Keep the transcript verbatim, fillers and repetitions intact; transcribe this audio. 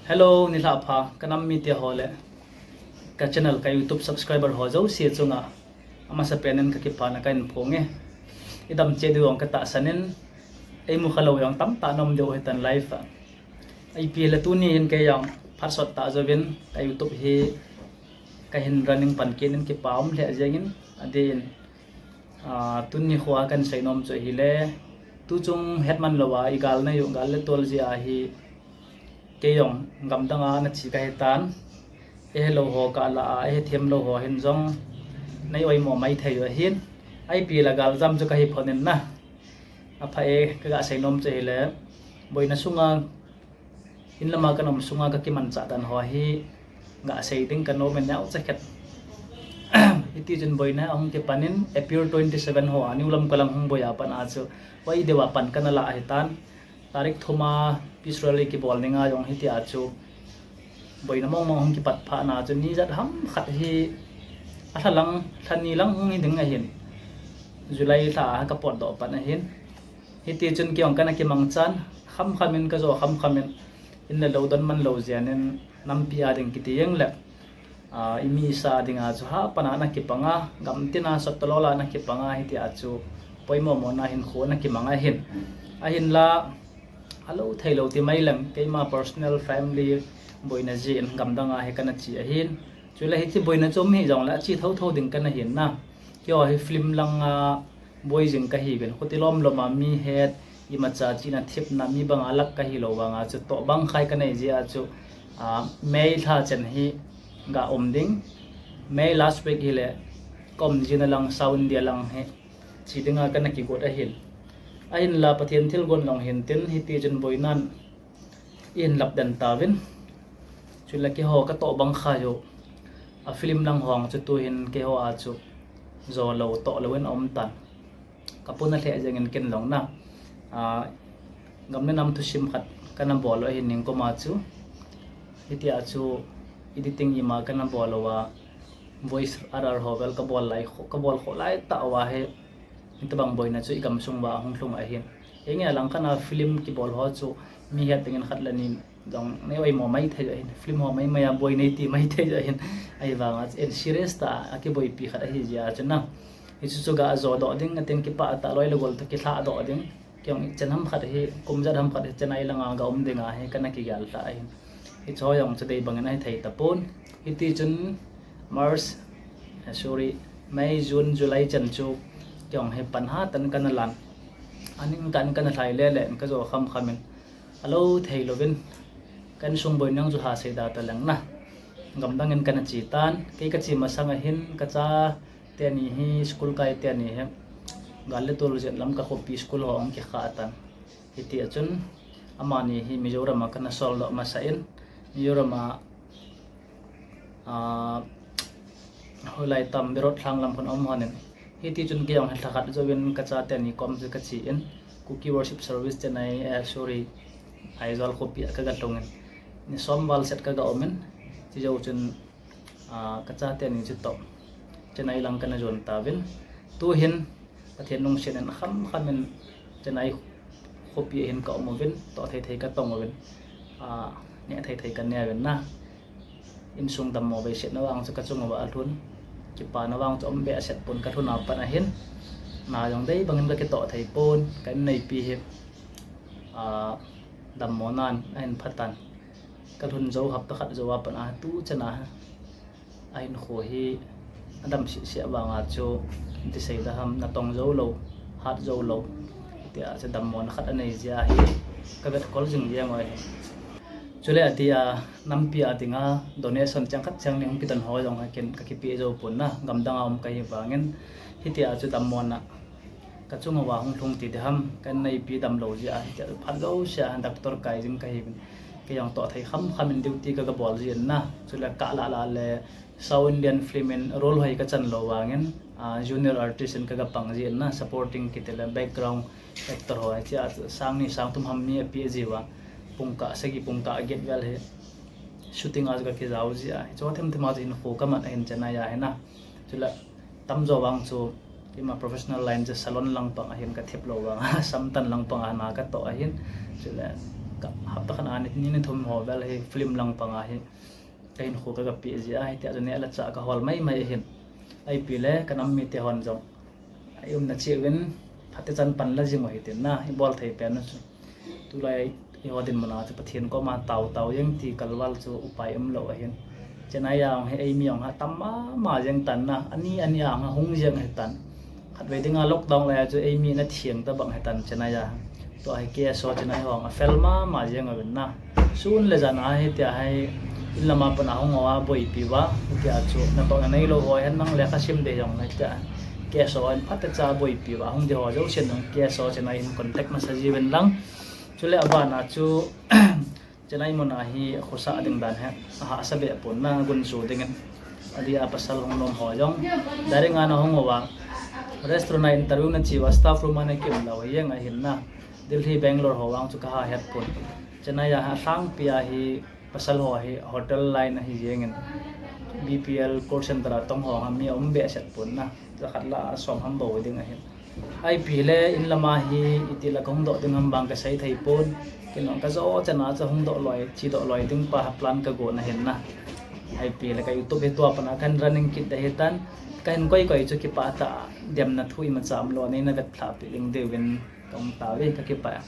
Hello, nilhah pha, ka nam mite ho le ka channel, ka YouTube subscriber ho jouse chunga amasapen in ka kipana kahin phong e. I dam cheh diu jong ka tahsan in, eimu khalou jong tamtah na um diu ahitan life a. Ipi le tuni hin kei jong phat sot tah jouvin ka YouTube hi kahin running pan kit in kipa um lheh jengin, adeh in, tuni khoa kahin seinom chu ahile, tuchung hetman louva i gal nai u, gal le tol jeh a hi kei jong gamdang a ana che kahitan, eihelou ho kalah a, eihethem lou ho hin jong nei oimo maithei u ahin, ipi le galjam chu kahi phot in na. Apha e, kaga seinom chu ahile, boina sunga, in lama kana um sunga ka kimanchah dan ho hi ga sei ding ka nom in neocha khat. Hitichun boina ahung kipan in April twenty seven ho a New Lamka lang hung boi a pat a chu, hoi deuva pan kana lah ahitan. Tarik thum a peace rally kibol dinga jong hitia chu boina mongmong hung kipat phat na chu nijat ham khat hi, alha lang, lha ni lang hung hi ding ahin, July lha a ka potdoh pan ahin. Hitichun kei jong kana kimangchan, khamkham in ka jo khamkham in, in le lou donman lou jeh in, nampi a ding kiti jeng le, i mi sa dinga chu hapan a ana kipanga, gamtin a sot talou la ana kipanga, hitia chu poimo mona hinkho ana kimang ahin. Ahinla, alou theilou ti mai leng, keima personal family boina jeh in gamdang a hi kana che ahin. Chule hiche boina chu um hijongle ache thouthou ding kana hin na. Keiho hi film langa boi jing kahiuvin, khuti lomlom a mi het, imacha chihna thepna mi banga lak kahilou vanga chu tohbang khai kanei jeh a chu, May lha chan hi ga um ding. May last week hile ka um jing na lang, South India lang hi che dinga kana kigot ahin. Ahinla Pathen thilgon jong hintin, hitichun boinan i hin lap den tauvin. Chule keiho ka tohbang khai u, a film lang ho chu tuhin keiho a chu jo lou toh lou in aum tan. Ka puna lheh jengin ken jong na, gam le nam thusim khat kana bol u ahin ningkoma chu, hitia chu editing ima kana bol uva, voice R R ho vel ka bol lai kho, ka bol kho lai tah uva hi, hitobang boina chu i gamsung uva ahung lhung ahin. Einge langkhat a film kibol ho chu mi het dingin khat le ni jong nei oimo maithei u ahin, film ho maimai a boi nei ti maithei u ahin. Ahivanga chu en serious tah a kiboipi khat ahi jeh a chu na, hichu chu ga jodoh ding, atin kipah tah loi le gol toh kilhadoh ding. Kei jong ichan ham khat hi, kum jat ham khat hi Chennai langa ga um dinga hi kana kigel lhah ahin. Hiche ho jong chu dei bangin ahithei tapon. Hitichun March, sorry, May, June, July chan chu kei jong hi pan hatah in kana lan, aning tah in kana lhai lele in ka jo khamkham in, alou theilouvin ka insung boina jong chu ha seida taleng na, gamdang in kana che tan. Kei ka che masang ahin ka chate ni hi, school kai te ni hi, gal le tol jeh in Lamka khopi school ho ahung kikhah tan. Hitia chun amani hi Mizoram a kana soldoh masa in, Mizoram a hoilai tam Berot lhang lam khun aum lhonin. Hitichun kei jong hi lha khat jouvin ka chate ni kom chu ka che in, Kuki Worship Service Chennai, sorry, Aizawl khopi a kaga lhungin, ni som val set kaga umin, chujou chun ka chate ni chutoh Chennai lang kana jon tauvin. Tuhin Pathen lungset in khamkham in Chennai khopi a hin ka um uvin, toh thei thei ka tong uvin, neh thei thei ka ne uvin na. Insung dammo veisetna vang chu ka chung uva alhun, kipana vang chu um behseh pon, ka lhun a pat ahin, na jong dei bangin ka kitoh thei pon, ka inneipi hi dammo nan ahin phatan. Ka lhun jou hapta khat jou a pat a tuchan a ahinkho hi adam sehseh vanga chu, iti sei da ham, natong jou lou, hat jou lou, tia chu dammona khat anei jeh ahi, ka vetkol jing jeng u ahi. Chule atia, nampi a dinga donation chang khat chang ni hung kidon ho jong hi ken ka kipeh jou pon na, gamdang a um kahi vangin, hitia chu dammona ka chung uva hung lhung ti ding ham, ka inneipi damlou jeh a, hitia phat jouse a doctor kai jing kahiuvin, kei jong toh thei khamkham in duty ka, ka bol jin na, chule ka lah lah le South Indian film in role hoi ka chan lou vangin, junior artist in ka, ka pang jin na, supporting kiti le background actor ho, hitia chu sang ni sang thum ham mi apeh jiuva, pungkah sagi pungkah get vel hi shooting a chu ka kijao jeh a, hichu themthem a chu hinkho ka man ahin Chennai a hi na, chule tamjo vang chu ima professional line chu salon lang pang ahin, ka thep lou vang a samtan lang pang a na ka toh ahin, chule Hapta khat a ni, ni, ni thum ho vel hi film lang panga hi kahinkho ka, kapeh jeh ahi, tia chu neh le chah kahol maimai ahin. Ipi le kanam mite hon jong iumna cheh uvin phatechan pan la jing u hitin na, ibol thei pen u chu. Tulai iho dinmun a chu Pathen koma tao tao jeng ti kalval chu upai umlou ahin. Chennai a hung hi eimi hung ha tam mama jeng tan na, ani ani a hung jeng hitan. Khatvei dinga lockdown lai a chu eimi na theng tabang hitan Chennai a. Tua hi K S O Chennai ho a fel mama jeng uvin na. Sun le jan a hitia hi in lama pat a hung uva boipi uva, hitia chu natohna neilou ho hen nang lekha sim ding jong hitia K S O in phatecha boipi uva hung ding ho jousen jong K S O Chennai in contact masa jiuvin lang. Chule abana chu Chennai mun a hi khosa ding dan hi ahahsa behpon na, gunchu dingin. Adia pasal hung nom ho jong direct a na hung uva, restaurant a interview na che uva staff room a na kium lou jeng ahin na. Delhi, Bangalore ho vang chu kaha hetpon. Chennai a alhangpi a hi pasal ho hi hotel line ahi jengin, B P L call center a tong ho a mi aum behseh pon na. Jakhat lah a som ham bou ding ahin. Ipi le in lama hi itih la kahung doh ding ham vang kasei thei pon. Kei jong kajo chan a chu hung doh loi, chedoh loi ding pa plan kagon ahin na. Ipi le ka YouTube hi tua pat a kahin running kit ding ahitan. Kahin koi koi chu kipah tah a, demna thu imacha umlou a neina vetlhah peh ding diuvin kahung tao e, kakipah e.